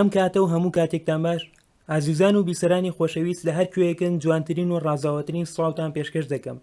ئەم کاتە و هەموو کاتێکتان باش ئازیزان و بیسەرانی خۆشەویست لە هەر کوێیەکن جوانترین و ڕازاوەترین سڵاوتان پێشکەش دەکەم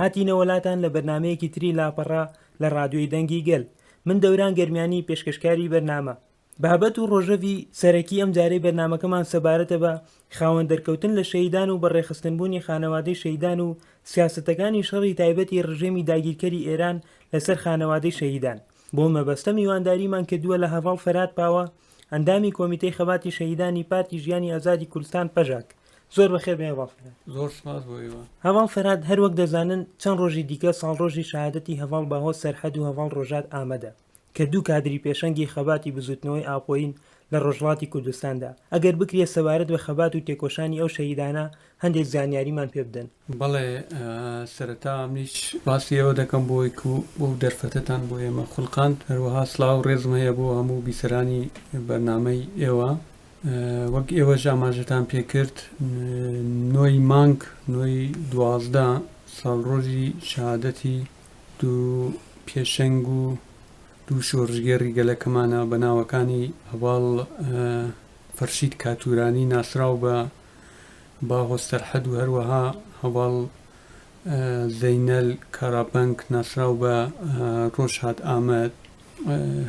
هاتینەوە لاتان لە بەرنامەیەکی تری لاپەڕە لە ڕادیۆی دەنگی گەل من دەوران گەرمیانی پێشکەشکاری بەرنامە بابەت و ڕۆژەڤی سەرەکی ئەم جارەی بەرنامەکەمان سەبارەتە بە خاوەن دەرکەوتن لە شەهیدان و بەڕێخستنبوونی خانەوادەی شەهیدان و سیاسەتەکانی شەڕی تایبەتی ڕژێمی داگیرکەری ئێران لەسەر خانەوادەی شەهیدان. بۆ مەبەستە میوانداریمان کردووە لە هەڤاڵ فەرهاد پاوە، ئەندامی کۆمیتەی خەباتی شەهیدانی پارتی ژیانی ئازادی کوردستان پەژاک. زۆر بەخێر بێن هەڤاڵ فەرهاد. زۆر سپاس بۆ ئێوە. هەڤاڵ فەرهاد هەر وەک دەزانن چەند ڕۆژی دیکە ساڵڕۆژی شەهادەتی هەڤاڵ باهۆز سەرحەد و هەڤاڵ ڕۆژهات ئامەدە. کە دوو کادری پێشەنگی خەباتی بزووتنەوەی ئاپۆیین لە ڕۆژهەڵاتی کوردستاندا، ئەگەر بکرێ سەبارەت بە خەبات و تێکۆشانی ئەو شەهیدانە هەندێک زانیاریمان پێ بدەن. بەڵێ، سەرەتا منیش باسی ئێوە دەکەم بۆ ئەوەی کو ئەو دەرفەتەتان بۆ ئێمە خولقاند، هەروەها سڵاو و ڕێزم هەیە بۆ هەموو بیسەرانی بەرنامەی ئێوە. وەک ئێوەش ئاماژەتان پێ کرد، نۆی مانگ، نۆی 12، ساڵڕۆژی شەهادەتی دوو پێشەنگ و دوو شۆڕشگێڕی گەلەکەمانە بە ناوەکانی هەڤاڵ فەرشید کاتورانی ناسراو بە باهۆز سەرحەد و هەروەها هەڤاڵ زەینەل کارابەنک ناسراو بە ڕۆژهات ئامەد.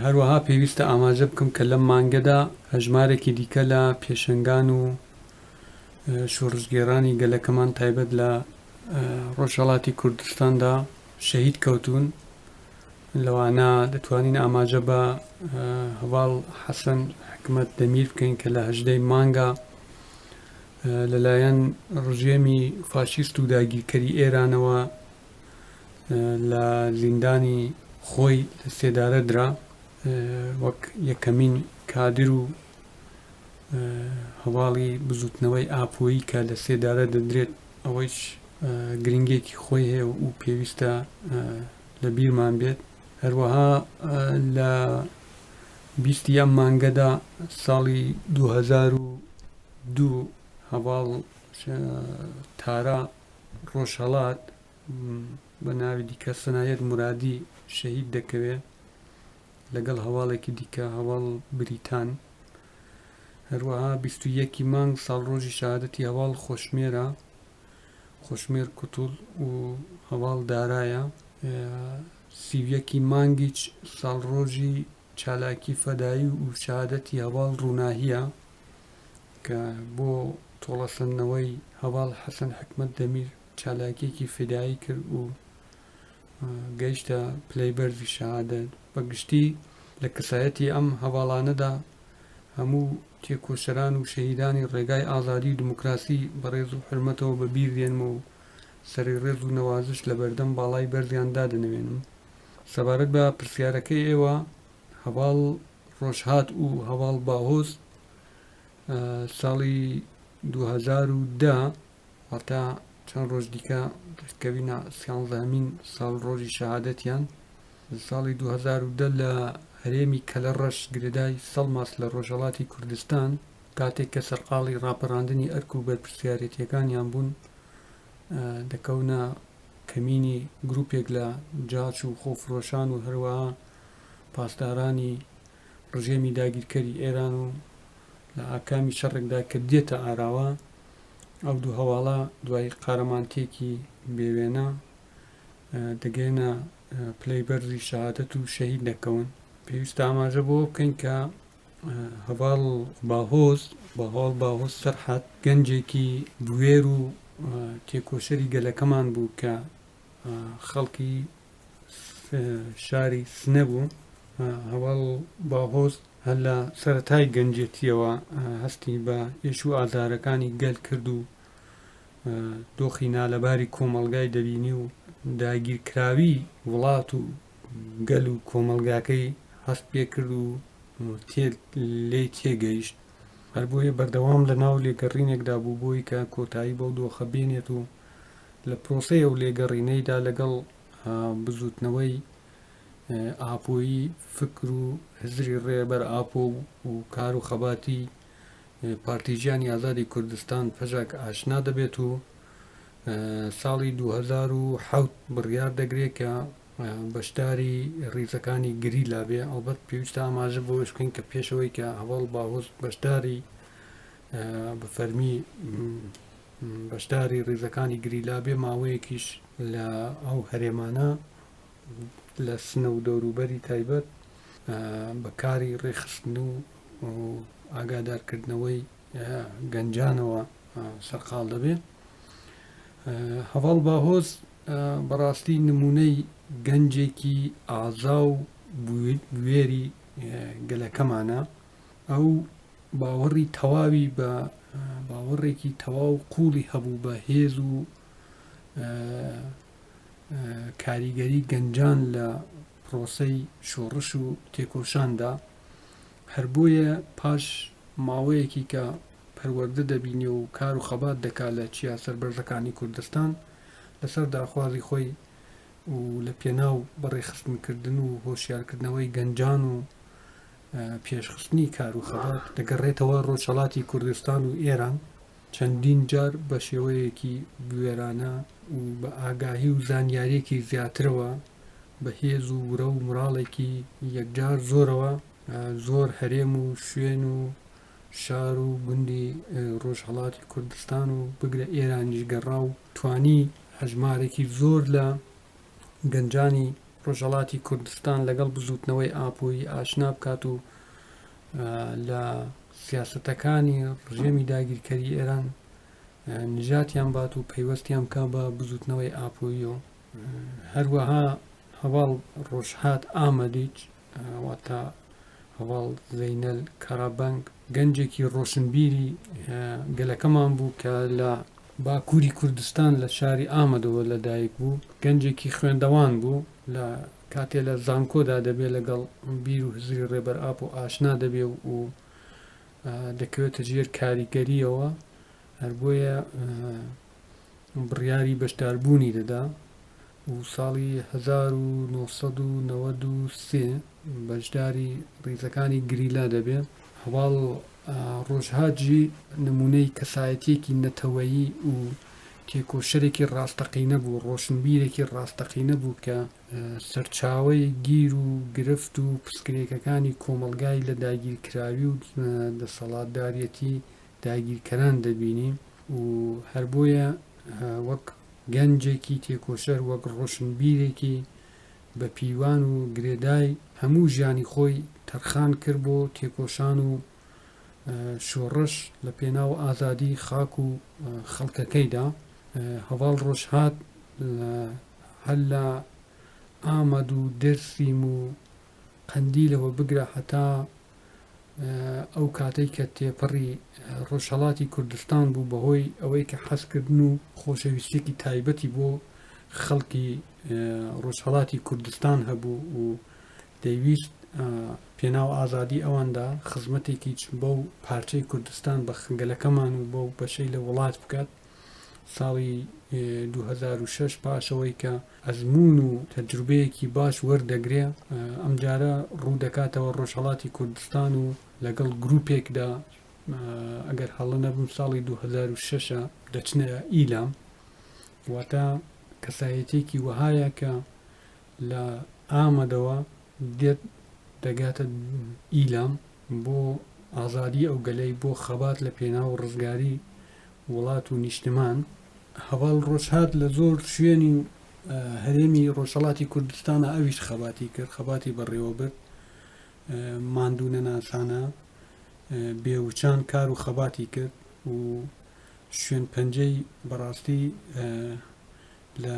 هەروەها پێویستە ئاماژە بکەم کە لەم مانگەدا هەژمارێکی دیکە لە پێشەنگان و شۆڕشگێڕانی گەلەکەمان تایبەت لە ڕۆژهەڵاتی کوردستاندا شەهید کەوتوون، لەوانە دەتوانین ئاماژە بە هەڤاڵ حەسەن حکمەت دەمیر بکەین کە لە هەژدەی مانگا لەلایەن ڕژێمی فاشیست و داگیرکەری ئێرانەوە لە زیندانی خۆی لە سێدارە درا وەک یەکەمین کادر و هەواڵی بزوتنەوەی ئاپۆیی کە لە سێدارە دەدرێت ئەوەیش گرنگێکی خۆی هەیە و پێویستە لە بیرمان بێت. هەروەها لە بیستی ئەم مانگەدا ساڵی 2002 هەواڵ تارا ڕۆژهەڵات بە ناوی دیکە سەنایەت مورادی شەهید دەکەوێ لەگەڵ هەواڵێکی دیکە هەواڵ بریتان. هەروەها 21 ی مانگ ساڵڕۆژی شەهادەتی هەواڵ خۆشمێرە، خۆشمێر کوتوڵ و هەواڵ دارایە. 31 ی مانگیچ ساڵڕۆژی چالاکی فەدایی و شەهادەتی هەواڵ ڕووناهییە کە بۆ تۆڵەسەندنەوەی هەواڵ حەسەن حکمەت دەمیر چالاکییەکی فیدایی کرد و گەیشتە پلەی بەرزی شەهادەت. بە گشتی لە کەسایەتی ئەم هەڤاڵانەدا هەموو تێکۆشەران و شەهیدانی ڕێگای ئازادی و دیموکراسی بە ڕێز و حورمەتەوە بە بیر دێنمەوە و سەری ڕێز و نەوازش لە بەردەم باڵای بەرزیان دادەنەوێنم. سەبارەت بە پرسیارەکەی ئێوە، هەڤاڵ ڕۆژهات و هەڤاڵ باهۆز ساڵی 2010 واتە چەند ڕۆژ دیکە دەکەوینە سیانزەهەمین ساڵڕۆژی شەهادەتیان، لە ساڵی 2010 لە هەرێمی کەلەڕەش گرێدای سەڵماس لە ڕۆژهەڵاتی کوردستان، کاتێک کە سەرقاڵی ڕاپەڕاندنی ئەرک و بەرپرسیارێتییەکانیان بوون، دەکەونە کەمینی گروپێک لە جاش و خۆفرۆشان و هەروەها پاسدارانی ڕژێمی داگیرکەری ئێران و لە ئاکامی شەڕێکدا کە دێتە ئاراوە، ئەو دوو هەواڵە دوای قارەمانتیەکی بێ وێنە دەگەنە پلەی بەرزی شەهادەت و شەهید دەکەون. پێویستە ئاماژە بەوە بکەین کە هەڤاڵ باهۆز، هەڤاڵ باهۆز سەرحەد گەنجێکی بوێر و تێکۆشەری گەلەکەمان بوو کە خەڵکی شاری سنە بوو. هەڤاڵ باهۆز هەر لە سەرەتای گەنجێتییەوە هەستی بە ئێش و ئازارەکانی گەل کرد و دۆخی نالەباری کۆمەڵگای دەبینی و داگیرکراوی وڵات و گەل و کۆمەڵگاکەی هەست پێکرد و لێی تێگەیشت. هەر بۆیە بەردەوام لە ناو لێگەڕینێکدا بوو بۆی کە کۆتایی بەو دۆخە بێنێت و لە پرۆسەی ئەو لێگەڕینەیدا لەگەڵ بزووتنەوەی ئاپۆیی فکر و هزری ڕێبەر ئاپۆ و کار و خەباتی پارتی ژیانی ئازادی کوردستان پەژاک ئاشنا دەبێت و ساڵی 2007 بڕیار دەگرێت کە بەشداری ڕیزەکانی گریلا بێ. ئەڵبەت پێویستە ئاماژە بەوەش بکەین کە پێشەوەی کە هەڤاڵ باهۆز بەشداری بە فەرمی بەشداری ڕیزەکانی گریلا بێ، ماوەیەکیش لە ئەو هەرێمانە لە سنە و دەوروبەری تایبەت بە کاری ڕێکخستن و ئاگادارکردنەوەی گەنجانەوە سەرقاڵ دەبێ. هەڤاڵ باهۆز بەڕاستی نمونەی گەنجێکی ئازا و بوێری گەلەکەمانە. ئەو باوەڕی تەواوی بە باوەڕێکی تەواو قوڵی هەبوو بە هێز و کاریگەری گەنجان لە پرۆسەی شۆڕش و تێکۆشاندا. هەر بۆیە پاش ماوەیەکی کە پەروەردە دەبینێ و کار و خەبات دەکا لە چیا سەربەرزەکانی کوردستان، لەسەر داخوازی خۆی و لە پێناو بەڕێخستنکردن و هۆشیارکردنەوەی گەنجان و پێشخستنی کار و خەبات دەگەڕێتەوە ڕۆژهەڵاتی کوردستان و ئێران، چەندین جار بە شێوەیەکی بوێرانە و بە ئاگاهی و زانیارییەکی زیاترەوە بە هێز و ورە و موراڵێکی یەکجار زۆرەوە زۆر هەرێم و شوێن و شار و گوندی ڕۆژهەڵاتی کوردستان و بگرە ئێرانیش گەڕا و توانی هەژمارێکی زۆر لە گەنجانی ڕۆژهەڵاتی کوردستان لەگەڵ بزووتنەوەی ئاپۆیی ئاشنا بکات و لە سیاسەتەکانی ڕژێمی داگیرکەری ئێران نجاتیان بات و پەیوەستیان بکا بە بزووتنەوەی ئاپۆییەوە. هەروەها هەڤاڵ ڕۆژهات ئامەدیچ واتە هەڤاڵ زەینەل کارابەنگ گەنجێکی ڕۆشنبیری گەلەکەمان بوو کە لە باکووری کوردستان لە شاری ئامەدەوە لەدایک بوو، گەنجێکی خوێندەوان بوو، لە کاتێ لە زانکۆدا دەبێ لەگەڵ بیر و هزری ڕێبەر ئاپۆ ئاشنا دەبێ و دەکەوێتە ژێر کاریگەرییەوە، هەر بۆیە بڕیاری بەشداربوونی دەدا و ساڵی 1993 بەشداری ڕیزەکانی گریلا دەبێ. هەڤاڵ ڕۆژهات ژی نموونەی کەسایەتییەکی نەتەوەیی و تێکۆشەرێکی ڕاستەقینە بوو، ڕۆشنبیرێکی ڕاستەقینە بوو کە سەرچاوەی گیر و گرفت و پسگرێکەکانی کۆمەڵگای لە داگیرکراوی و دەسەڵاتداریەتی داگیرکەران دەبینی و هەر بۆیە وەک گەنجێکی تێکۆشەر، وەک ڕۆشنبیرێکی بە پیوان و گرێدای هەموو ژیانی خۆی تەرخان کرد بۆ تێکۆشان و شۆڕش لە پێناو ئازادی خاک و خەڵکەکەیدا. هەڤاڵ ڕۆژهات هەر لە ئامەد و دێرسیم و قەندیلەوە بگرە هەتا ئەو کاتەی کە تێپەڕی ڕۆژهەڵاتی کوردستان بوو بەهۆی ئەوەی کە حەزکردن و خۆشەویستیەکی تایبەتی بۆ خەڵکی ڕۆژهەڵاتی کوردستان هەبوو و دەیویست پێناو ئازادی ئەواندا خزمەتێکیچ بەو پارچەی کوردستان بە گەلەکەمان و بەو بەشەی لە وڵات بکات. ساڵی 2006 پاش ئەوەی کە ئەزموون و تەجروبەیەکی باش وەردەگرێ ئەمجارە ڕوو دەکاتەوە ڕۆژهەڵاتی کوردستان و لەگەڵ گروپێکدا ئەگەر هەڵە نەبم ساڵی 2006 دەچنە ئیلام واتە کەسایەتێکی وەهایە کە لە ئامەدەوە دێت دەگاتە ئیلام بۆ ئازادی ئەو گەلەی بۆ خەبات لە پێناو ڕزگاری وڵات و نیشتمان. هەڤاڵ ڕۆژهات لە زۆر شوێنی هەرێمی ڕۆژهەڵاتی کوردستانا ئەویش خەباتی کرد، خەباتی بەڕێوە برد، ماندوو نەناسانە بێ وچان کار و خەباتی کرد و شوێن پەنجەی بەڕاستی لە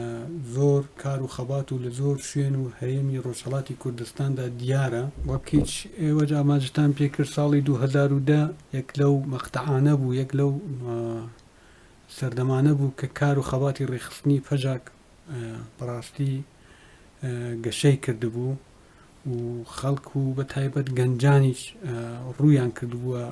زۆر کار و خەبات و لە زۆر شوێن و هەرێمی ڕۆژهەڵاتی کوردستاندا دیارە. وەک هیچ ئێوەش ئاماژەتان پێ کرد ساڵی 2010 یەک لەو مەقتەعانە بوو، یەک لەو سەردەمانە بوو کە کار و خەباتی ڕێکخستنی پەژاک بەڕاستی گەشەی کردبوو. و خەڵک و بە تایبەت گەنجانیش ڕوویان کردبووە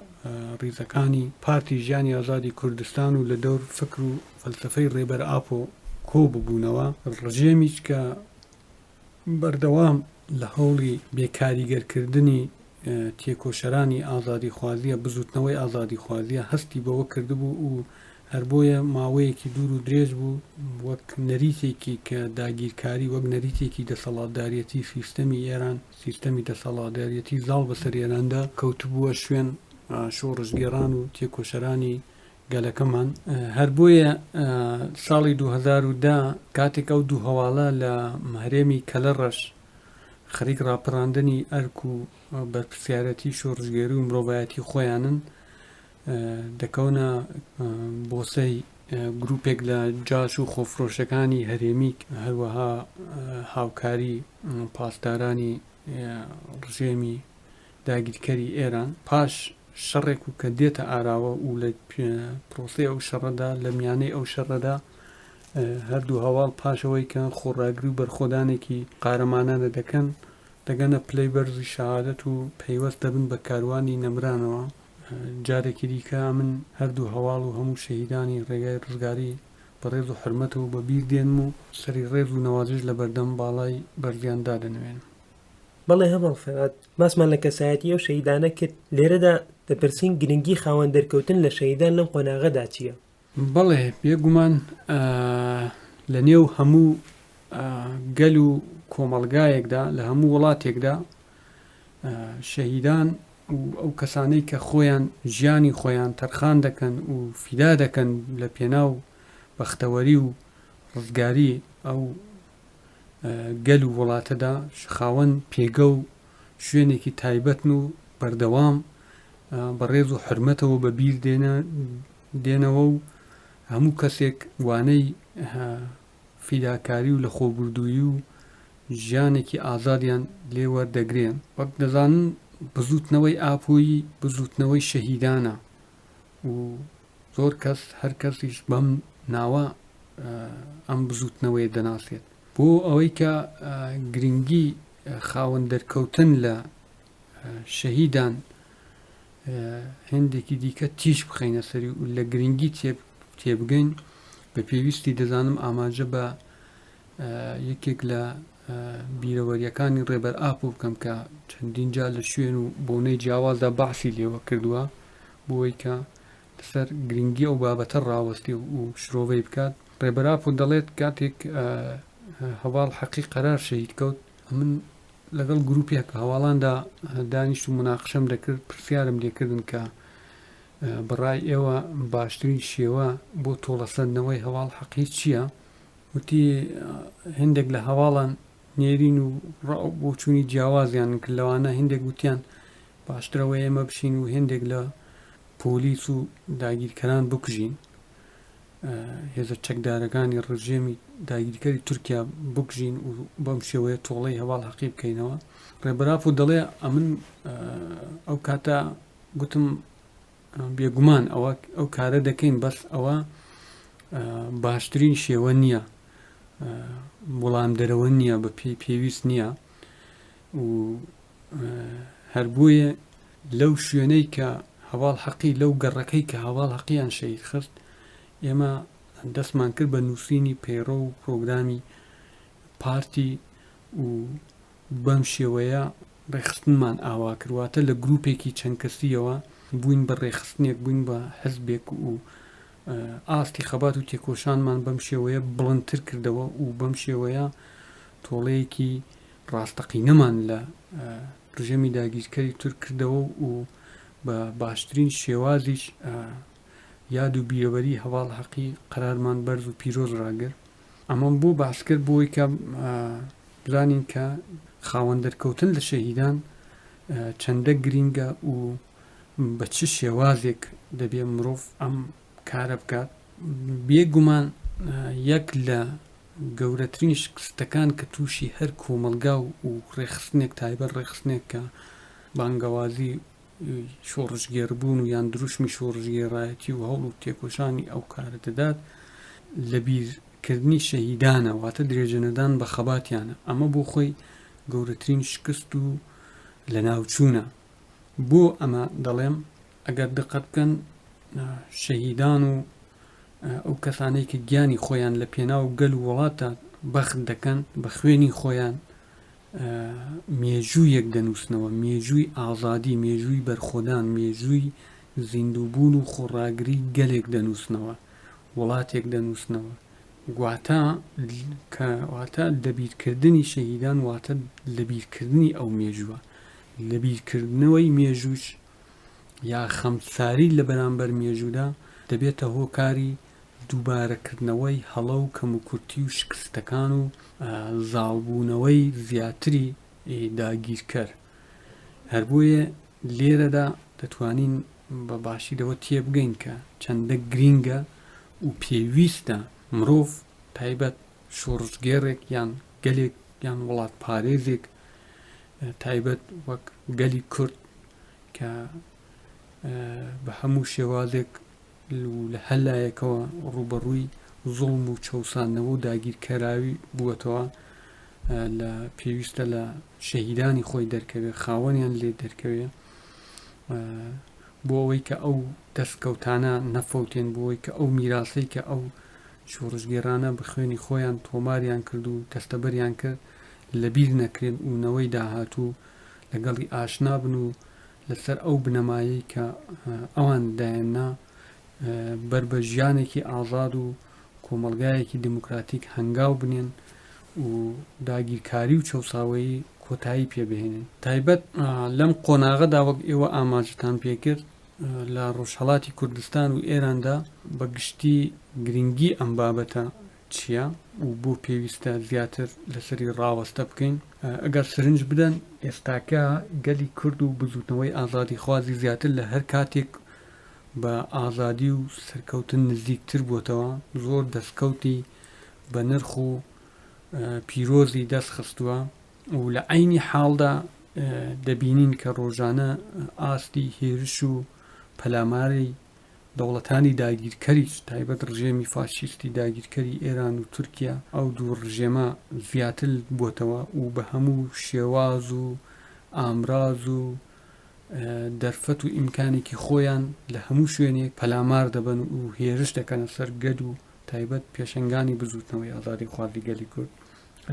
ڕیزەکانی پارتی ژیانی ئازادی کوردستان و لە دەور فکر و فەلسەفەی ڕێبەر ئاپۆ کۆ ببوونەوە، ڕژێمیش کە بەردەوام لە هەوڵی بێکاریگەرکردنی تێکۆشەرانی ئازادیخوازیە، بزووتنەوەی ئازادیخوازیە، هەستی بەوە کردبوو و هەر بۆیە ماوەیەکی دوور و درێژ بوو وەک نەریتێکی کە داگیرکاری وەک نەریتێکی دەسەڵاتداریەتی سیستەمی ئێران، سیستەمی دەسەڵاتداریەتی زاڵ بەسەر ئێراندا کەوتبووە شوێن شۆڕشگێڕان و تێکۆشەرانی گەلەکەمان. هەر بۆیە ساڵی 2010 کاتێک ئەو دوو هەواڵە لە هەرێمی کەلەڕەش خەریک ڕاپەڕاندنی ئەرک و بەرپرسیارەتی شۆڕشگێری و مرۆڤایەتی خۆیانن، دەکەونە بۆسەی گروپێک لە جاش و خۆفرۆشەکانی هەرێمی هەروەها هاوکاری پاسدارانی ڕژێمی داگیرکەری ئێران پاش شەڕێک و کە دێتە ئاراوە و لە پرۆسەی ئەو شەڕەدا لە میانەی ئەو شەڕەدا هەردوو هەواڵ پاشەوەی کە خۆڕاگری و بەرخۆدانێکی قارەمانانە دەکەن دەگەنە پلەی بەرزی شەهادەت و پەیوەست دەبن بە کاروانی نەمرانەوە. جارێکی دیکە ئەمن هەردوو هەواڵ و هەموو شەهیدانی ڕێگای ڕزگاری بە ڕێز و حورمەتەوە بە بیر دێنم و سەری ڕێز و نەوازش لە بەردەم باڵای بەرزیان دادەنەوێنم. بەڵێ هەڤاڵ فەرهاد، باسمان لە کەسایەتی ئەو شەهیدانە کرد، لێرەدا دەپرسین گرنگی خاوەن دەرکەوتن لە شەهیدان لەم قۆناغەدا چییە؟ بەڵێ بێگومان لە نێو هەموو گەل و کۆمەڵگایەکدا لە هەموو وڵاتێکدا شەهیدان و ئەو کەسانەی کە خۆیان ژیانی خۆیان تەرخان دەکەن و فیدا دەکەن لە پێناو بەختەوەری و ڕزگاری ئەو گەل و وڵاتەدا خاوەن پێگە و شوێنێکی تایبەتن و بەردەوام بە ڕێز و حرمەتەوە بە بیر دێنە دێنەوە و هەموو کەسێک وانەی فیداکاری و لەخۆبوردوویی و ژیانێکی ئازادیان لێ وەردەگرێ. وەک دەزانن بزووتنەوەی ئاپۆیی بزووتنەوەی شەهیدانە و زۆر کەس هەر کەسیش بەم ناوە ئەم بزووتنەوەیە دەناسێت. بۆ ئەوەی کە گرنگی خاوەن دەرکەوتن لە شەهیدان هێندێکی دیکە تیش بخەینە سەری و لە گرنگی تێبگەین بە پێویستی دەزانم ئاماژە بە یەکێک لە بیرەوەریەکانی ڕێبەر ئاپۆ بکەم کە چەندین جار لە شوێن و بۆنەی جیاوازدا باسی لێوە کردووە بۆی کە لەسەر گرنگی ئەو بابەتە ڕاوەستی و شرۆڤەی بکات ڕێبەر ئاپۆ دەڵێت کاتێک هەواڵ حەقی قەرار شەهید کەوت من لەگەڵ گروپێک هەواڵاندا دانیشت و مناقشەم دەکرد پرسیارم لێکردن کە بەڕای ئێوە باشترین شێوە بۆ تۆڵەسەندنەوەی هەواڵ حەقی چییە؟ وتی هەندێک لە هەواڵان نێرین و ڕا و بۆچوونی جیاوازیان کرد لەوانە هەندێک وتیان باشترەوە ئێمە بچین و هەندێک لە پۆلیس و داگیرکەران بکوژین هێزە چەکدارەکانی ڕژێمی داگیرکەری تورکیا بکوژین و بەم شێوەیە تۆڵەی هەواڵ حەقی بکەینەوە ڕێبەر ئاپۆ دەڵێ ئەمن ئەو کاتە گوتم بێگومان ئەوە ئەو کارە دەکەین بەس ئەوە باشترین شێوە نییە وەڵامدەرەوە نییە بە پێی پێویست نییە و هەر بۆیە لەو شوێنەی کە هەواڵ حەقی لەو گەڕەکەی کە هەواڵ حەقیان شەهید خست ئێمە دەستمان کرد بە نووسینی پەیڕەو و پرۆگرامی پارتی و بەم شێوەیە ڕێکخستنمان ئاوا کرد واتە لە گروپێکی چەند کەسیەوە بووین بە ڕێکخستنێک بووین بە حزبێک و ئاستی خەبات و تێکۆشانمان بەم شێوەیە بڵندتر کردەوە و بەم شێوەیە تۆڵەیەکی ڕاستەقینەمان لە ڕژێمی داگیرکەری تورک کردەوە و بە باشترین شێوازیش یاد و بیرەوەری هەڤاڵ حەقی قەرارمان بەرز و پیرۆز ڕاگرت. ئەمەم بۆ باس کرد بۆی کە بزانین کە خاوەن دەرکەوتن لە شەهیدان چەندە گرینگە و بە چ شێوازێک دەبێ مرۆڤ ئەم کارە بکات. بێگومان یەک لە گەورەترین شکستەکان کە تووشی هەر کۆمەڵگا و ڕێکخستنێک تایبەت ڕێکخستنێک کە بانگەوازی شۆڕشگێڕبوون و یان دروشمی شۆڕشگێڕایەتی و هەوڵ و تێکۆشانی ئەو کارە دەدات لەبیرکردنی شەهیدانە واتە درێژەنەدان بە خەباتیانە ئەمە بۆ خۆی گەورەترین شکست و لەناوچوونە بۆ ئەمە دەڵێم ئەگەر دقەت بکەن شەهیدان و ئەو کەسانەی کە گیانی خۆیان لە پێناو گەل و وڵاتدا بەخت دەکەن بە خوێنی خۆیان مێژوویەک دەنووسنەوە، مێژووی ئازادی، مێژووی بەرخۆدان، مێژووی زیندووبوون و خۆڕاگری گەلێک دەنووسنەوە. وڵاتێک دەنووسنەوە. واتە کە واتە لەبیرکردنی شەهیدان واتە لەبیرکردنی ئەو مێژووە. لەبیرکردنەوەی مێژووش یا خەمساری لە بەرامبەر مێژوودا دەبێتە هۆکاری دووبارەکردنەوەی هەڵە و کەموکورتی و شکستەکان و زاڵبوونەوەی زیاتری داگیرکەر. هەر بۆیە لێرەدا دەتوانین بە باشی لەوە تێبگەین کە چەندە گرینگە و پێویستە مرۆڤ تایبەت شۆڕشگێڕێک یان گەلێک یان وڵاتپارێزێک تایبەت وەک گەلی کورد کە بە هەموو شێوازێک و لە هەر لایەکەوە ڕووبەڕووی زوڵم و چەوساندنەوە و داگیرکەراوی بووەتەوە لە پێویستە لە شەهیدانی خۆی دەرکەوێ خاوەنیان لێ دەرکەوێ بۆ ئەوەی کە ئەو دەستکەوتانە نەفەوتێن بۆ ئەوەی کە ئەو میراسەی کە ئەو شۆڕشگێرانە بە خوێنی خۆیان تۆماریان کرد و دەستەبەریان کرد لەبیر نەکرێن و نەوەی داهاتوو لەگەڵی ئاشنا بن و لەسەر ئەو بنەمایەی کە ئەوان دایاننا بەر بە ژیانێکی ئازاد و کۆمەڵگایەکی دیموکراتیک هەنگاو بنێن و داگیرکاری و چەوساوەیی کۆتایی پێ بهێنن. تایبەت لەم قۆناغەدا وەک ئێوە ئاماژەتان پێکرد لە ڕۆژهەڵاتی کوردستان و ئێراندا بە گشتی گرنگی ئەم بابەتە چییە و بۆ پێویستە زیاتر لەسەری ڕاوەستە بکەین؟ ئەگەر سرنج بدەن ئێستاکە گەلی کورد و بزووتنەوەی ئازادیخوازی زیاتر لە هەر کاتێک بە ئازادی و سەرکەوتن نزیکتر بۆتەوە، زۆر دەستکەوتی بە نرخ و پیرۆزی دەست خستووە و لە عەینی حاڵدا دەبینین کە ڕۆژانە ئاستی هێرش و پەلاماری دەوڵەتانی داگیرکەریش تایبەت ڕژێمی فاشیستی داگیرکەری ئێران و تورکیا ئەو دوو ڕژێمە زیاتر بۆتەوە و بە هەموو شێواز و ئامراز و دەرفەت و ئیمکانێکی خۆیان لە هەموو شوێنێک پەلامار دەبەن و هێرش دەکەنە سەر گەل و تایبەت پێشەنگانی بزووتنەوەی ئازادیخوازی گەلی کورد.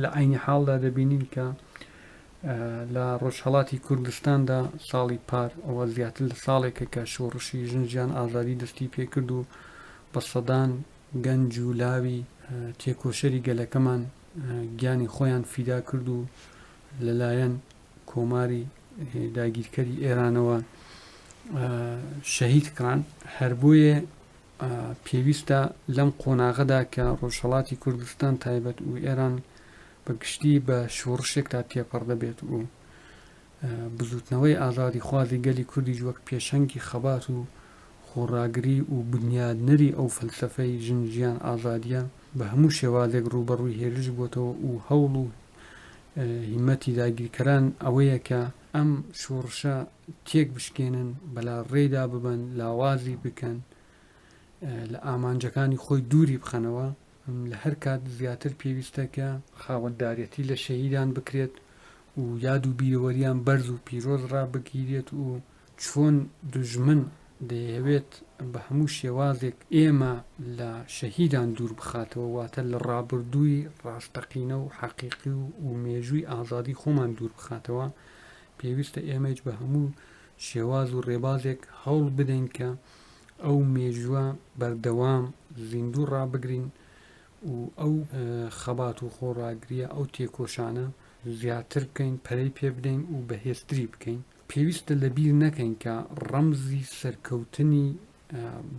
لە عەینی حاڵدا دەبینین کە لە ڕۆژهەڵاتی کوردستاندا ساڵی پار ئەوە زیاتر لە ساڵێکە کە شۆڕشی ژن ژیان ئازادی دەستی پێکرد و بە سەدان گەنج و لاوی تێکۆشەری گەلەکەمان گیانی خۆیان فیدا کرد و لەلایەن کۆماری داگیرکەری ئێرانەوە شەهید کران هەر بۆیە پێویستە لەم قۆناغەدا کە ڕۆژهەڵاتی کوردستان تایبەت و ئێران بە گشتی بە شۆڕشێکدا تێپەڕ دەبێت و بزوتنەوەی ئازادیخوازی گەلی کوردیش وەک پێشەنگی خەبات و خۆڕاگری و بنیادنەری ئەو فەلسەفەی ژن ژیان ئازادیە بە هەموو شێوازێک ڕووبەڕووی هێرش بۆتەوە و هەوڵ و هیمەتی داگیرکەران ئەوەیە کە ئەم شۆڕشە تێک بشکێنن، بەلاڕێیدا ببەن، لاوازی بکەن، لە ئامانجەکانی خۆی دووری بخەنەوە. لە هەر کات زیاتر پێویستە کە خاوەنداریەتی لە شەهیدان بکرێت و یاد و بیرەوەریان بەرز و پیرۆز ڕابگیرێت و چۆن دوژمن دەیەوێت بە هەموو شێوازێک ئێمە لە شەهیدان دوور بخاتەوە، واتە لە ڕابردووی ڕاستەقینە و حەقیقی و مێژووی ئازادی خۆمان دوور بخاتەوە، پێویستە ئێمەیش بە هەموو شێواز و ڕێبازێک هەوڵ بدەین کە ئەو مێژووە بەردەوام زیندوو ڕابگرین و ئەو خەبات و خۆڕاگرییە، ئەو تێکۆشانە زیاتر بکەین، پەرەی پێ بدەین و بەهێزتری بکەین. پێویستە لەبیر نەکەین کە ڕەمزی سەرکەوتنی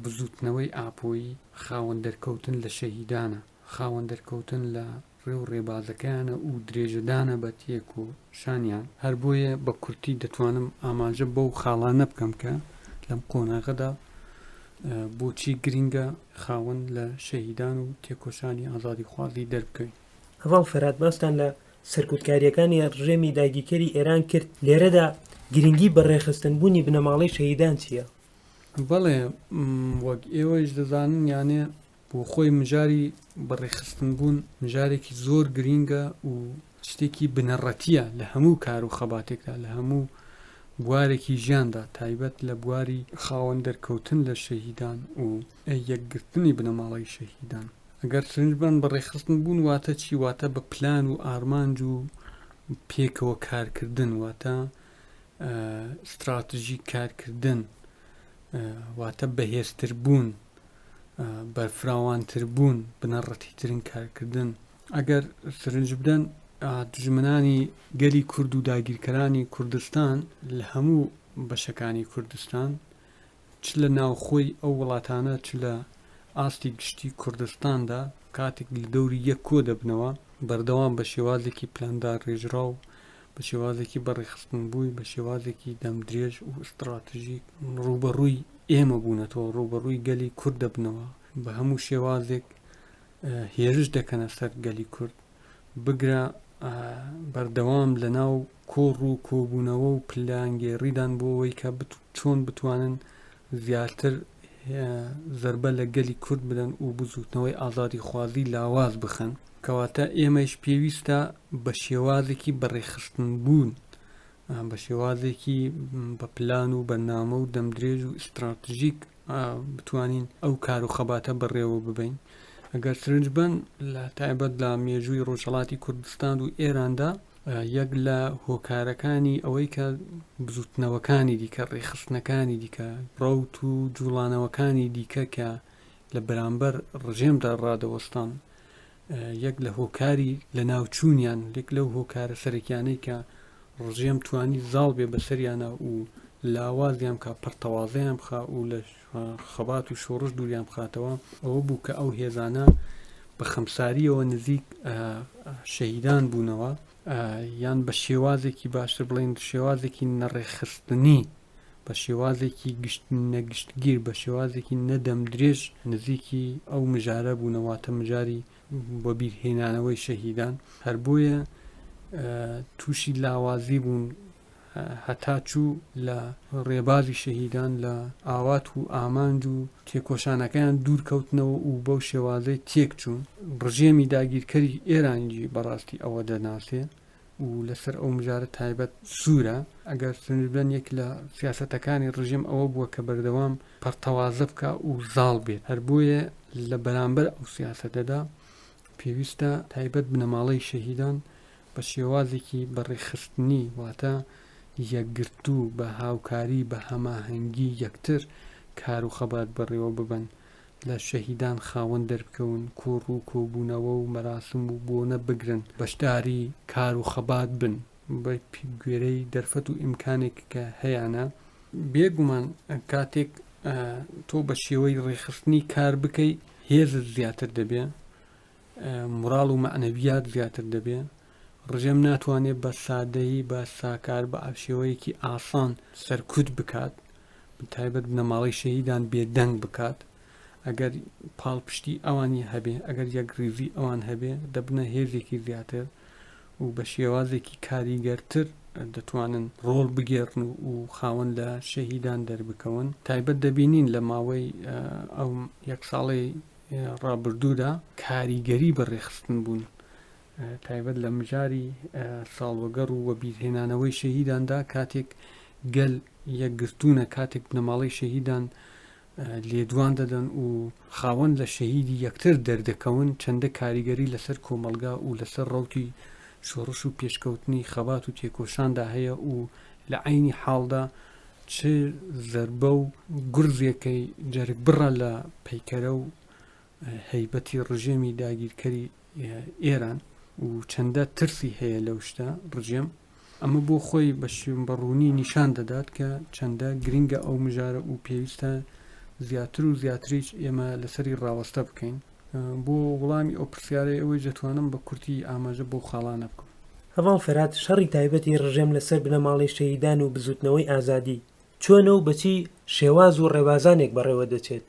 بزووتنەوەی ئاپۆیی خاوەن دەرکەوتن لە شەهیدانە، خاوەن دەرکەوتن لە ڕێ و ڕێبازەکەیانە و درێژەدانە بە تێکۆشانیان. هەر بۆیە بە کورتی دەتوانم ئاماژە بەو خاڵانە بکەم کە لەم قۆناغەدا بۆچی گرینگە خاوەن لە شەهیدان و تێکۆشانی ئازادیخوازی دەربکەوین. هەڤاڵ فەرهاد باستان لە سەرکوتکارییەکانی ڕژێمی داگیرکەری ئێران کرد، لێرەدا گرنگی بەڕێکخستن بوونی بنەماڵەی شەهیدان چییە؟ بەڵێ وەک ئێوەیش دەزانن یانێ بۆ خۆی مژاری بەڕێکخستن بوون مژارێکی زۆر گرینگە و شتێکی بنەڕەتییە لە هەموو کار و خەباتێکدا لە هەموو بوارێکی ژیاندا تایبەت لە بواری خاوەن دەرکەوتن لە شەهیدان و یەکگرتنی بنەماڵەی شەهیدان. ئەگەر سرنج بەن بەڕێکخستن بوون واتە چی؟ واتە بە پلان و ئارمانج و پێکەوە کارکردن واتە ستراتژی کارکردن واتە بەهێزتر بوون. بەرفراوانتر بوون، بنەڕەتیترین کارکردن. ئەگەر سرنج بدەن دوژمنانی گەلی کورد و داگیرکەرانی کوردستان لە هەموو بەشەکانی کوردستان چ لە ناوخۆی ئەو وڵاتانە چ لە ئاستی گشتی کوردستاندا کاتێک لە دەوری یەک کۆ دەبنەوە بەردەوام بە شێوازێکی پلانداڕێژراو بە شێوازێکی بەڕێکخستنبووی بە شێوازێکی دەمدرێژ و ئیستڕاتژیک ڕووبەڕووی ئێمە بوونەتەوە ڕووبەڕووی گەلی کورد دەبنەوە بە هەموو شێوازێک هێرش دەکەنە سەر گەلی کورد بگرە بەردەوام لە ناو کۆڕ و کۆبوونەوە و پلانگێڕیدان بۆ ئەوەی کە چۆن بتوانن زیاتر زەربە لە گەلی کورد بدەن و بزووتنەوەی ئازادیخوازی لاواز بخەن. کەواتە ئێمەیش پێویستە بە شێوازێکی بەڕێکخستنبوون، بە شێوازێکی بە پلان و بەرنامە و دەمدرێژ و ئیستراتژیک بتوانین ئەو کار و خەباتە بەڕێوە ببەین. ئەگەر سرنج بەن لە تایبەت لە مێژووی ڕۆژهەڵاتی کوردستان و ئێراندا یەک لە هۆکارەکانی ئەوەی کە بزوتنەوەکانی دیکە ڕێکخستنەکانی دیکە ڕەوت و جوڵانەوەکانی دیکە کە لە بەرامبەر ڕژێمدا ڕادەوەستان یەک لە هۆکاری لە ناوچوونیان یەک لەو هۆکارە سەرەکیانەی کە ڕژێم توانی زاڵ بێ بەسەریانە و لاوازیان بکا پەرتەوازەیان بخا و لە خەبات و شۆڕش دووریان بخاتەوە ئەوە بوو کە ئەو هێزانە بە خەمساریەوە نزیک شەهیدان بوونەوە یان بە شێوازێکی باشتر بڵێن شێوازێکی نەڕێخستنی بە شێوازێکی گشت نەگشتگیر بە شێوازێکی نەدەم درێژ نزیکی ئەو مژارە بوونەواتە مژاری وەبیرهێنانەوەی شەهیدان هەر بۆیە تووشی لاوازی بوون هەتا چوو لە ڕێبازی شەهیدان لە ئاوات و ئامانج و تێکۆشانەکەیان دوور کەوتنەوە و بەو شێوازەی تێک چوون. ڕژێمی داگیرکەری ئێرانیی بەڕاستی ئەوە دەناسێ و لەسەر ئەو مژارە تایبەت سوورە. ئەگەر سەرنج بدەن یەک لە سیاسەتەکانی ڕژێم ئەوە بووە کە بەردەوام پەرتەوازە بکا و زاڵ بێت. هەر بۆیە لە بەرامبەر ئەو سیاسەتەدا پێویستە تایبەت بنەماڵەی شەهیدان بە شێوازێکی بەڕێکخستنی واتە یەکگرتوو بە هاوکاری بە هەماهەنگی یەکتر کار و خەبات بەڕێوە ببەن، لە شەهیدان خاوەن دەربکەون، کۆڕ و کۆبوونەوە و مەراسم و بۆنە بگرن، بەشداری کار و خەبات بن بە گوێرەی دەرفەت و ئیمکانێک کە هەیانە. بێ گومان کاتێک تۆ بە شێوەی ڕێکخستنی کار بکەی هێزت زیاتر دەبێ، موراڵ و مەعنەویات زیاتر دەبێ، ڕژێم ناتوانێ بە سادەیی بە ساکار بە شێوەیەکی ئاسان سەرکوت بکات، تایبەت بنەماڵەی شەهیدان بێدەنگ بکات، ئەگەر پاڵپشتی ئەوانی هەبێ، ئەگەر یەکڕیزی ئەوان هەبێ دەبنە هێزێکی زیاتر و بە شێوازێکی کاریگەرتر دەتوانن ڕۆڵ بگێڕن و خاوەن لە شەهیدان دەربکەون. تایبەت دەبینین لە ماوەی ئەو یەک ساڵەی ڕابردوودا کاریگەری بە ڕێکخستن بوون تایبەت لە مژاری ساڵوەگەڕ و وەبیرهێنانەوەی شەهیداندا کاتێک گەل یەکگرتوونە کاتێک بنەماڵەی شەهیدان لێدوان دەدەن و خاوەن لە شەهیدی یەکتر دەردەکەون چەندە کاریگەری لەسەر کۆمەڵگا و لەسەر ڕەوتی شۆڕش و پێشکەوتنی خەبات و تێکۆشاندا هەیە و لە عەینی حاڵدا چ زەربە و گورزێکەی جەرگبڕە لە پەیکەرە و هەیبەتی ڕژێمی داگیرکەری ئێران و چەندە ترسی هەیە لەو شتە ڕژێم ئەمە بۆ خۆی بە بە ڕوونی نیشان دەدات کە چەندە گرنگە ئەو مژارە و پێویستە زیاتر و زیاتریش ئێمە لەسەری ڕاوەستە بکەین بۆ وڵامی ئەو پرسیارەی ئەوەی دەتوانم بە کورتی ئاماژە بەو خاڵانە بکەم. هەڤاڵ فەرهاد شەڕی تایبەتی ڕژێم لەسەر بنەماڵەی شەهیدان و بزووتنەوەی ئازادی چۆنە و بە چی شێواز و ڕێبازانێک بەڕێوە دەچێت؟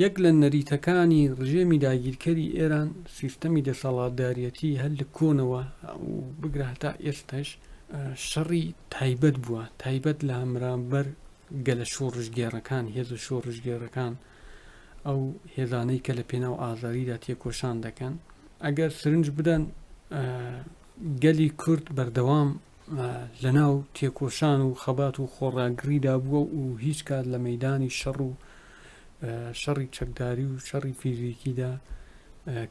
یەک لە نەریتەکانی ڕژێمی داگیرکەری ئێران سیستەمی دەسەڵاتداریەتی هەر لە کۆنەوە و بگرە هەتا ئێستاش شەڕی تایبەت بووە، تایبەت لە هەمرامبەر گەلە شۆڕشگێڕەکان، هێزە شۆڕشگێڕەکان، ئەو هێزانەی کە لە پێناو ئازادیدا تێکۆشان دەکەن. ئەگەر سرنج بدەن گەلی کورد بەردەوام لەناو تێکۆشان و خەبات و خۆڕاگریدا بووە و هیچ کات لە مەدانی شەڕ و شەڕی چەکداری و شەڕی فیزیکیدا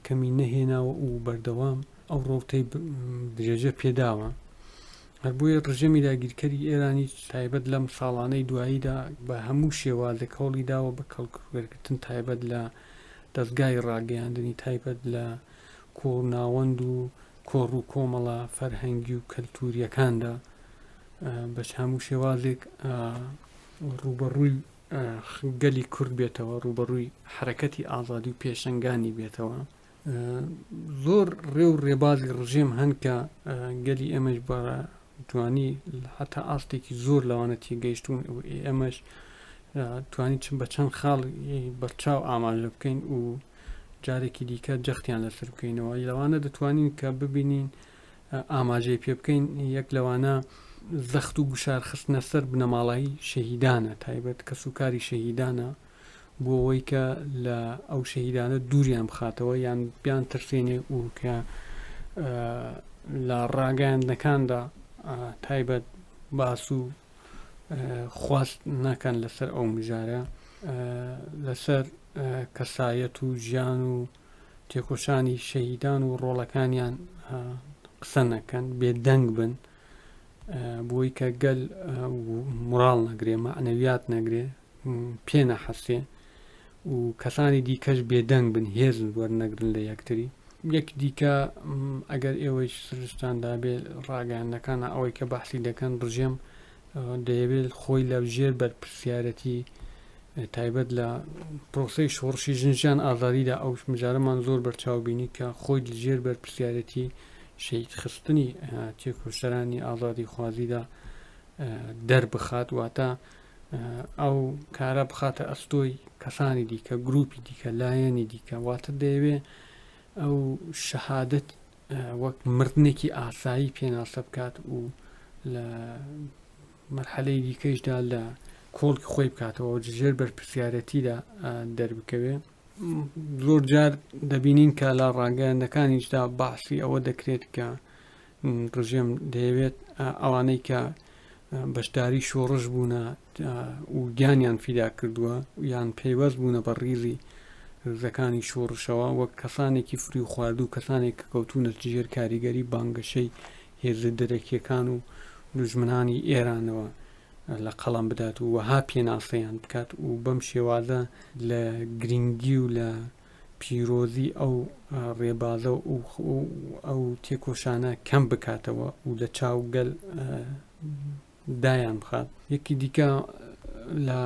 کەمی نەهێناوە و بەردەوام ئەو ڕەوتەی درێژە پێداوە. هەر بۆیە ڕژێمی داگیرکەری ئێرانیش تایبەت لەم ساڵانەی دواییدا بە هەموو شێوازێک هەوڵی داوە بە کەڵک وەرگرتن تایبەت لە دەزگای ڕاگەیاندنی تایبەت لە کۆناوەند و کۆڕ و کۆمەڵە فەرهەنگی و کەلتوریەکاندا بە هەموو شێوازێک ڕووبەڕووی گەلی کورد بێتەوە ڕووبەڕووی حرەکەتی ئازادی و پێشەنگانی بێتەوە زۆر ڕێ و ڕێبازی ڕژێم هەن کە گەلی ئێمەش بە توانی هەتا ئاستێکی زۆر لەوانە تێگەیشتون و ئێمەش توانی چ بە چەند خاڵ بەرچاو ئاماژە بکەین و جارێکی دیکە جەختیان لەسەر بکەینەوە لەوانە دەتوانین کە ببینین ئاماژەی پێ بکەین یەک لەوانە زەخت و گوشار خستنە سەر بنەماڵایی شەهیدانە تایبەت کەسوکاری شەهیدانە بۆ ئەوەی کە لە ئەو شەهیدانە دووریان بخاتەوە یان بیان ترسێنێ و کە لە ڕاگەیاندنەکاندا تایبەت باس و خواست نەکەن لەسەر ئەو مژارە لەسەر کەسایەت و ژیان و تێکۆشانی شەهیدان و ڕۆڵەکانیان قسە نەکەن بێدەنگ بن بۆی کە گەل مڕاڵ نەگرێ مەعنەویات نەگرێ پێ نەحەسێ و کەسانی دیکەش بێدەنگ بن هێز وەرنەگرن لە یەکتری. یەک دیکە ئەگەر ئێوەیش سرنجتان دابێ ڕاگەیاندنەکانە ئەوەی کە بەحسی دەکەن ڕژێم دەیەوێت خۆی لە ژێر بەرپرسیارەتی تایبەت لە پرۆسەی شۆڕشی ژن ژیان ئازادیدا ئەو مژارەمان زۆر بەرچاو بینی کە خۆی لە ژێر بەرپرسیارەتی شەهید خستنی تێکۆشەرانی ئازادی خوازیدا دەربخات واتە ئەو کارە بخاتە ئەستۆی کەسانی دیکە گروپی دیکە لایەنی دیکە واتە دەیەوێ ئەو شەهادەت وەک مردنێکی ئاسایی پێناسە بکات و لە مەرحەلەی دیکەیشدا لە کۆڵکی خۆی بکاتەوە ژێر بەرپرسیارەتیدا دەربکەوێ زۆر جار دەبینین کە لە ڕاگەیاندەکانیشدا باسی ئەوە دەکرێت کە ڕژێم دەیەوێت ئەوانەی کە بەشداری شۆڕش بوونە و گیانیان فیدا کردووە یان پەیوەست بوونە بە ڕیزی ڕیزەکانی شۆڕشەوە وەک کەسانێکی فریو خواردوو کەسانێک کە کەوتوونە ژێر کاریگەری بانگەشەی هێزە دەرەکیەکان و دوژمنانی ئێرانەوە لە قەڵەم بدات و وەها پێناسەیان بکات و بەم شێوازە لە گرنگی و لە پیرۆزی ئەو ڕێبازە و ئەو تێکۆشانە کەم بکاتەوە و لە چاو گەل دایان بخات. یەکی دیکە لە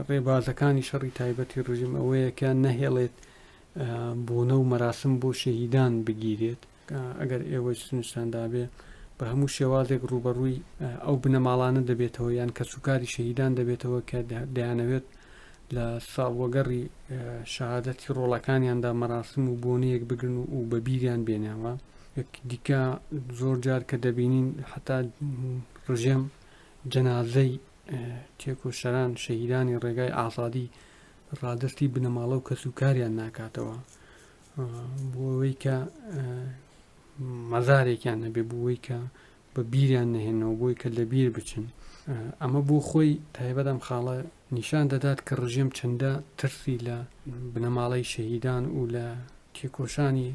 ڕێبازەکانی شەڕی تایبەتی ڕژیم ئەوەیە کە نەهێڵێت بۆنە و مەراسم بۆ شەهیدان بگیرێت. ئەگەر ئێوەش سنجتان دابێ بە هەموو شێوازێک ڕووبەڕووی ئەو بنەماڵانە دەبێتەوە یان کەسوکاری شەهیدان دەبێتەوە کە دەیانەوێت لە ساڵوەگەڕی شەهادەتی ڕۆڵەکانیاندا مەراسم و بۆنەیەک بگرن و بە بیریان بێنەوە. یەک دیکە زۆر جار کە دەبینین حتا ڕژێم جەنازەی تێکۆشەران شەهیدانی ڕێگای ئازادی ڕادەستی بنەماڵە و کەسوکاریان ناکاتەوە بۆ ئەوەی کە مەزارێکیان نەبێ بۆ ئەوەی کە بە بیریان نەهێنەوە بۆی کە لە بیر بچن ئەمە بۆ خۆی تایبەت ئەم خاڵە نیشان دەدات کە ڕژێم چەندە ترسی لە بنەماڵەی شەهیدان و لە تێکۆشانی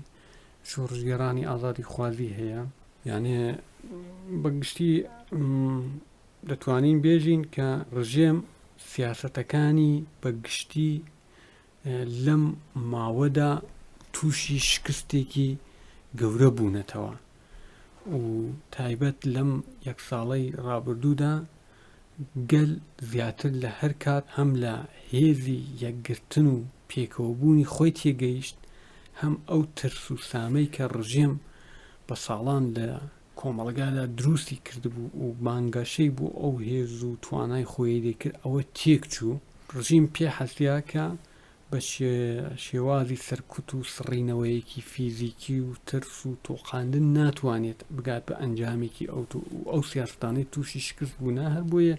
شۆڕشگێڕانی ئازادی خوازی هەیە یانێ بەگشتی دەتوانین بێژین کە ڕژێم سیاسەتەکانی بە گشتی لەم ماوەدا تووشی شکستێکی گەورە بوونەتەوە و تایبەت لەم یەک ساڵەی ڕابردوودا گەل زیاتر لە هەر کات هەم لە هێزی یەکگرتن و پێکەوەبوونی خۆی تێگەیشت هەم ئەو ترس و سامەی کە ڕژێم بە ساڵان لە کۆمەڵگادا دروستی کردبوو و بانگەشەی بۆ ئەو هێز و توانای خۆی دەکرد ئەوە تێکچوو. ڕژیم پێ حەسیا کە بە شێوازی سەرکوت و سڕینەوەیەکی فیزیکی و ترس و تۆقاندن ناتوانێت بگات بە ئەنجامێکی ئەوتۆ و ئەو سیاسەتانەی تووشی شکست بوونە هەر بۆیە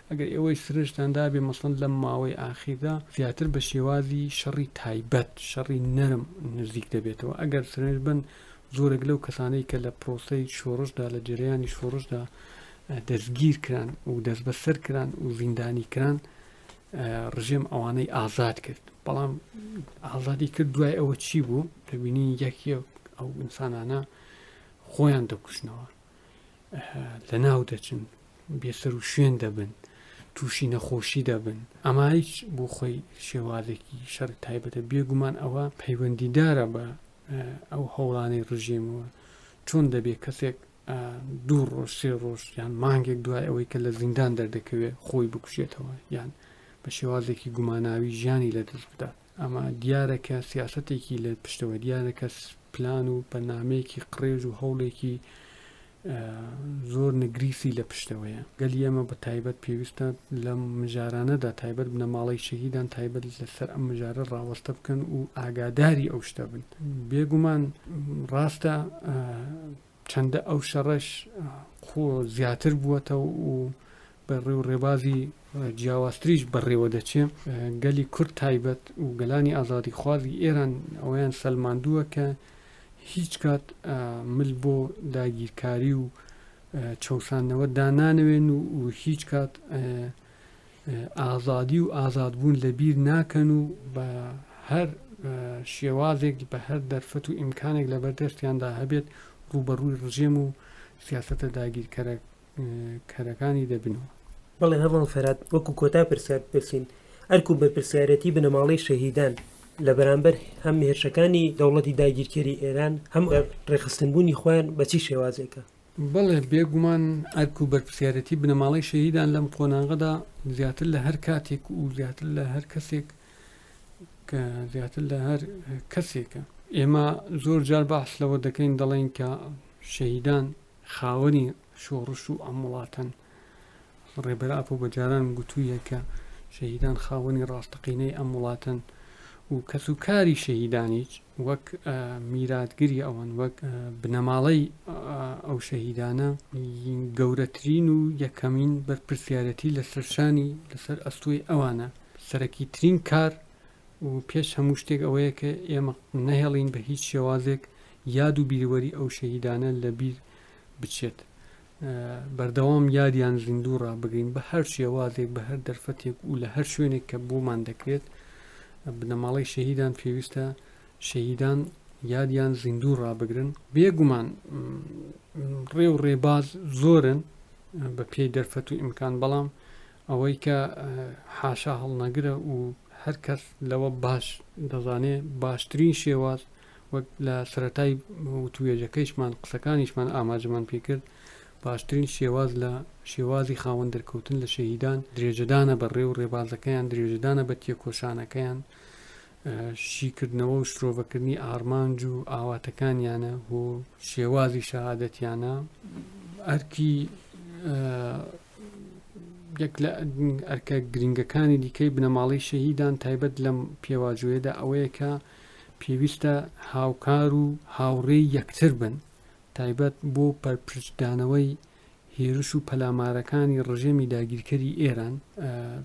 ئەگەر ئێوەی سرنجتان دابێ مەسەڵەن لەم ماوەی ئاخیردا زیاتر بە شێوازی شەڕی تایبەت شەڕی نەرم نزیک دەبێتەوە ئەگەر سرنج بن زۆرێک لەو کەسانەی کە لە پرۆسەی شۆڕشدا لە جەرەیانی شۆڕشدا دەستگیر کران و دەستبەسەر کران و زیندانی کران ڕژێم ئەوانەی ئازاد کرد بەڵام ئازادی کرد دوای ئەوە چی بوو دەبینی یەک یەک ئەو ئینسانانە خۆیان دەکوژنەوە. لەناو دەچن، بێسەروشوێن دەبن، تووشی نەخۆشی دەبن، ئەمە هیچ بۆ خۆی شێوازێکی شەڕی تایبەتە، بێگومان ئەوە پەیوەندیدارە بە ئەو هەوڵانەی ڕژێمەوە، چۆن دەبێ کەسێک دوو ڕۆژ سێ ڕۆژ یان مانگێک دوای ئەوەی کە لە زیندان دەردەکەوێت خۆی بکوژێتەوە یان بە شێوازێکی گوماناوی ژیانی لەدەست بدات ئەمە دیارە کە سیاسەتێکی لە پشتەوە دیارە کە پلان و بەرنامەیەکی قڕێژ و هەوڵێکی زۆر نگریسی لە پشتەوەیە. گەلی ئێمە بە تایبەت پێویستە لەم مژارانەدا تایبەت بنەماڵەی شەهیدان تایبەت لەسەر ئەم مژارە ڕاوەستە بکەن و ئاگاداری ئەو شتە بن. بێگومان ڕاستە چەندە ئەو شەڕەش خۆ زیاتر بووەتەوە و بە ڕێ و ڕێبازی جیاوازتریش بەڕێوە دەچێ. گەلی کورد تایبەت و گەلانی ئازادیخوازی ئێران ئەوەیان سەلماندووە کە هیچ کات مل بۆ داگیرکاری و چەوساندنەوە دانانەوێن و هیچ کات ئازادی و ئازادبوون لە بیر ناکەن و بە هەر شێوازێک بە هەر دەرفەت و ئیمکانێک لە بەردەستیاندا هەبێت ڕووبەڕووی ڕژێم و سیاسەتە داگیرکەرە کەرەکانی دەبنەوە. بەڵێ هەڤاڵ فەرهاد وەکو کۆتا پرسیار بپرسین ئەرک و بەرپرسیارێتی بنەماڵەی شەهیدان لە بەرامبەر هەم هێرشەکانی دەوڵەتی داگیرکەری ئێران هەم ڕێکخستنبوونی خۆیان بە چی شێوازێکە؟ بەڵێ بێگومان ئەرک و بەرپرسیارێتی بنەماڵەی شەهیدان لەم قۆناغەدا زیاتر لە هەر کاتێک و زیاتر لە هەر کەسێک کە زیاتر لە هەر کەسێکە. ئێمە زۆر جار باس لەوە دەکەین دەڵێین کە شەهیدان خاوەنی شۆڕش و ئەم وڵاتەن. ڕێبەر ئاپۆ بە جاران گوتوویە کە شەهیدان خاوەنی ڕاستەقینەی ئەم وڵاتەن و کەس و کاری شەهیدانیش وەک میراتگری ئەوان وەک بنەماڵەی ئەو شەهیدانە گەورەترین و یەکەمین بەرپرسیارەتی لەسەر شانی لەسەر ئەستۆی ئەوانە. سەرەکیترین کار و پێش هەموو شتێک ئەوەیە کە ئێمە نەهێڵین بە هیچ شێوازێک یاد و بیرەوەری ئەو شەهیدانە لە بیر بچێت. بەردەوام یادیان زیندوو ڕابگرین بە هەر شێوازێک بە هەر دەرفەتێک و لە هەر شوێنێک کە بۆمان دەکرێت بنەماڵەی شەهیدان پێویستە شەهیدان یادیان زیندوو ڕابگرن بێگومان ڕێ و ڕێباز زۆرن بە پێی دەرفەت و ئیمکان بەڵام ئەوەی کە حاشا هەڵنەگرە و هەر کەس لەوە باش دەزانێ باشترین شێواز وەک لە سەرەتای وتوێژەکەیشمان قسەکانیشمان ئاماژەمان پێکرد باشترین شێواز لە شێوازی خاوەن دەرکەوتن لە شەهیدان درێژەدانە بە ڕێ و ڕێبازەکەیان درێژەدانە بە تێکۆشانەکەیان شیکردنەوە و شرۆڤەکردنی ئارمانج و ئاواتەکانیانە و شێوازی شەهادەتیانە ئەرکی یەک لە ئەرکە گرنگەکانی دیکەی بنەماڵەی شەهیدان تایبەت لەم پێواژۆیەدا ئەوەیە کە پێویستە هاوکار و هاوڕێی یەکتر بن تایبەت بۆ پەرپرچدانەوەی هێرش و پەلامارەکانی ڕژێمی داگیرکەری ئێران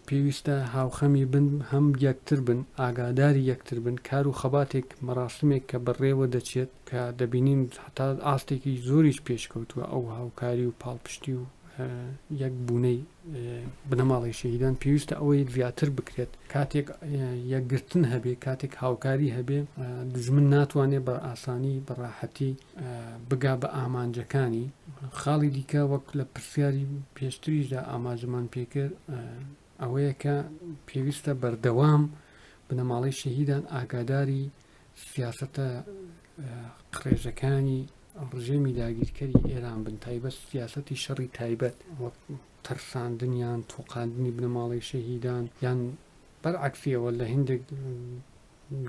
پێویستە هاوخەمی بن هەم یەکتر بن ئاگاداری یەکتر بن کار و خەباتێک مەراسمێک کە بەڕێوە دەچێت کە دەبینین هەتا ئاستێکی زۆریش پێشکەوتووە ئەو هاوکاری و پاڵپشتی و یەک بوونەی بنەماڵەی شەهیدان پێویستە ئەوەی زیاتر بکرێت کاتێک یەکگرتن هەبێ کاتێک هاوکاری هەبێ دژمن ناتوانێت بە ئاسانی بە ڕاحەتی بگا بە ئامانجەکانی خاڵی دیکە وەک لە پرسیاری پێشتریشدا ئاماژەمان پێکرد ئەوەیە کە پێویستە بەردەوام بنەماڵەی شەهیدان ئاگاداری سیاسەتە قڕێژەکانی ڕژێمی داگیرکەری ئێران بن تایبەت سیاسەتی شەڕی تایبەت وەک ترساندن یان تۆقاندنی بنەماڵەی شەهیدان یان بەرعەکسیەوە لە هندێک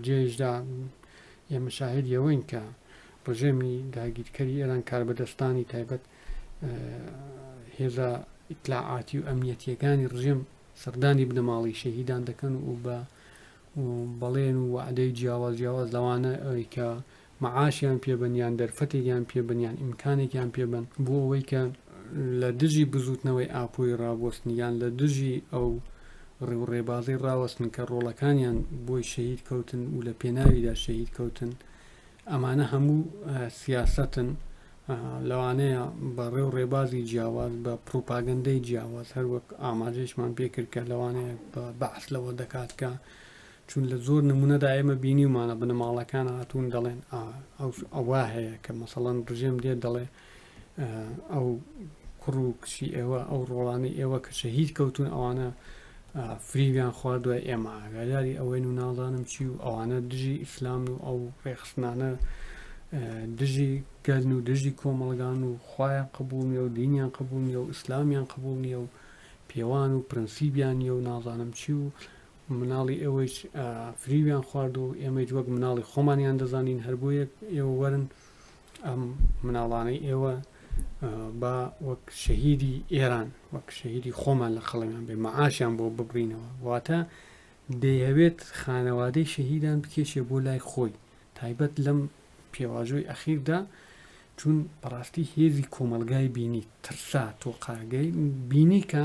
جێیشدا ئێمە شاهدی ئەوەین کە ڕژێمی داگیرکەری ئێران کاربەدەستانی تایبەت هێزە ئیتلاعاتی و ئەمنیەتیەکانی ڕژێم سەردانی بنەماڵی شەهیدان دەکەن و بە بەڵێن و وعدەی جیاواز جیاواز لەوانە ئەوی کە مەعاشیان پێ بن یان دەرفەتێکیان پێ بن یان ئیمکانێکیان پێ بن بۆ ئەوەی کە لە دژی بزووتنەوەی ئاپۆی ڕابوەستن یان لە دژی ئەو ڕێ و ڕێبازەی ڕاوەستن کە ڕۆڵەکانیان بۆی شەهید کەوتن و لە پێناویدا شەهید کەوتن ئەمانە هەموو سیاسەتن لەوانەیە بە ڕێ و ڕێبازی جیاواز بە پروپاگەندەی جیاواز هەر وەک ئاماژەیشمان پێکرد کە لەوانەیە بە بەعس لەوە دەکات کە چون لە زۆر نمونەدا ئێمە بینیومانە بنەماڵەکان هاتوون دەڵێن ئەوە هەیە کە مەسەڵەن ڕژێم دێت دەڵێ. ئەو کوڕ و کچی ئێوە ئەو ڕۆڵانەی ئێوە کە شەهید کەوتون ئەوانە فریویان خواردووە ئێمە ئاگاداری ئەوەین و نازانم چی و ئەوانە دژی ئیسلامن و ئەو ڕێخستنانە دژی گەلن و دژی کۆمەڵگان و خوایان قبوڵ نیە و دینیان قبوڵ نیە و ئیسلامیان قبوڵ نیە و پێوان و پرەنسیبیان نیە و نازانم چی و مناڵی ئێوەیش فریویان خوارد و ئێمەیش وەک مناڵی خۆمانیان دەزانین هەر بۆیە ئێوە وەرن ئەم مناڵانەی ئێوە با وەک شەهیدی ئێران وەک شەهیدی خۆمان لە قەڵەمیان بێ مەعاشیان بۆ ببڕینەوە واتە دەیهەوێت خانەوادەی شەهیدان بکێشێ بۆ لای خۆی تایبەت لەم پێواژۆی ئەخیردا چون بەڕاستی هێزی کۆمەلگای بینی ترسا تۆقاگەی بینی کە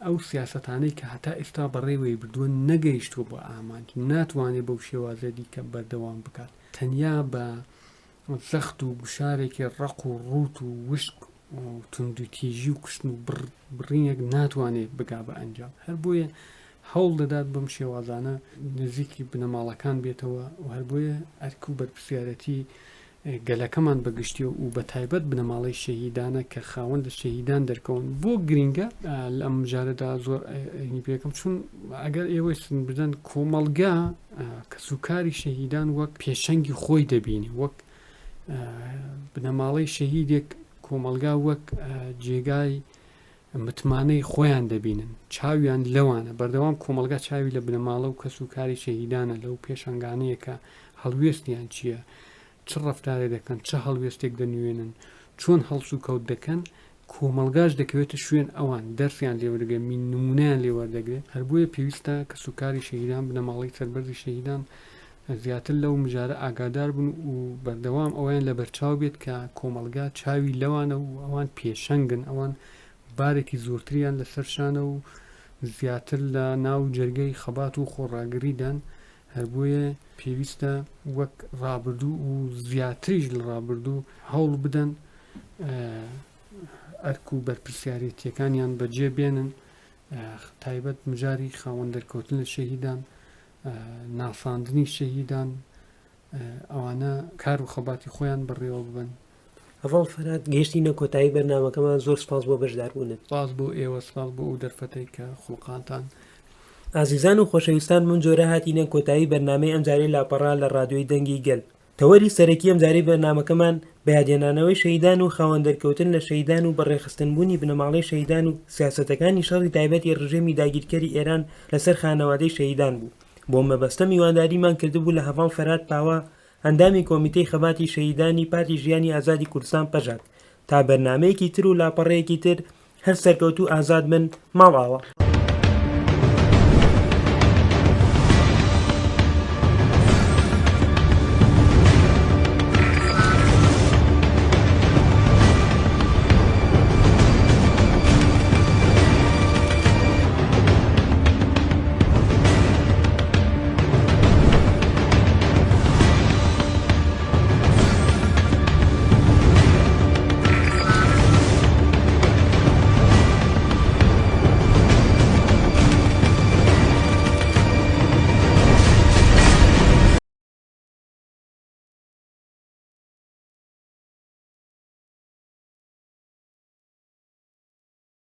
ئەو سیاسەتانەی کە هەتا ئێستا بەڕێوەی بردووە نەگەیشتووە بۆ ئامانج، ناتوانێت بەو شێوازە دیکە بەردەوام بکات، تەنیا بە زەخت و گوشارێکی ڕەق و ڕووت و وشک و توندوتیژی و کوشتن و بڕینێک ناتوانێت بگا بە ئەنجام. هەر بۆیە هەوڵ دەدات بەم شێوازانە نزیکی بنەماڵەکان بێتەوە و هەر بۆیە ئەرک و بەرپرسیارەتی گەلەکەمان بە گشتی و بە تایبەت بنەماڵەی شەهیدانە کە خاوەن لە شەهیدان دەرکەون بۆ گرینگە لەم مژارەدا زۆر ئەینی پێکەم چون ئەگەر ئێوەی سن بدەن کۆمەڵگا کەسوکاری شەهیدان وەک پێشەنگی خۆی دەبینی وەک بنەماڵەی شەهیدێک کۆمەڵگا وەک جێگای متمانەی خۆیان دەبینن چاویان لەوانە بەردەوام کۆمەڵگا چاوی لە بنەماڵە و کەس و کاری شەهیدانە لەو پێشەنگانەیە کە هەڵوێستیان چییە چ ڕەفتارێ دەکەن چ هەڵوێستێک دەنوێنن چۆن هەڵس و کەوت دەکەن کۆمەڵگاش دەکەوێتە شوێن ئەوان دەرسیان لێوەردەگرێت مین نمونەیان لێوەردەگرێت هەر بۆیە پێویستە کەسوکاری شەهیدان بنەماڵەی سەربەرزی شەهیدان زیاتر لەو مژارە ئاگادار بن و بەردەوام ئەوەیان لەبەرچاو بێت کە کۆمەڵگا چاوی لەوانە و ئەوان پێشەنگن، ئەوان بارێکی زۆرتریان لەسەر شانە و زیاتر لە ناو جەرگەی خەبات و خۆڕاگریدان، هەر بۆیە پێویستە وەک ڕابردوو و زیاتریش لە ڕابردوو هەوڵ بدەن ئەرک و بەرپرسیارێتییەکانیان بەجێ بێنن، تایبەت مژاری خاوەن دەرکەوتن لە شەهیدان، ناساندنی شەهیدان ئەوانە کار و خەباتی خۆیان بەڕێوە ببەن. هەڤاڵ فەرهاد گەیشتینە کۆتایی بەرنامەکەمان زۆر سپاس بۆ بەشداربوونت. سپاس بۆ ئێوە سپاس بۆ ئەو دەرفەتەی کە خوڵقانتان. ئازیزان و خۆشەویستان بەم جۆرە هاتینە کۆتایی بەرنامەی ئەمجارەی لاپەڕە لە ڕادیۆی دەنگی گەل. تەوەری سەرەکی ئەمجارەی بەرنامەکەمان بەیادهێنانەوەی شەهیدان و خاوەن دەرکەوتن لە شەهیدان و بەڕێکخستنبوونی بنەماڵەی شەهیدان و سیاسەتەکانی شەڕی تایبەتی ڕژێمی داگیرکەری ئێران لەسەر خانەوادەی شەهیدان بوو. بۆم مەبەستە میوانداریمان کردبوو لە هەڤاڵ فەرهاد پاوە ئەندامی کۆمیتەی خەباتی شەهیدانی پارتی ژیانی ئازادی کوردستان پەژاک. تا بەرنامەیەکی تر و لاپەڕەیەکی تر هەر سەرکەوتوو ئازاد بن ماڵئاوا.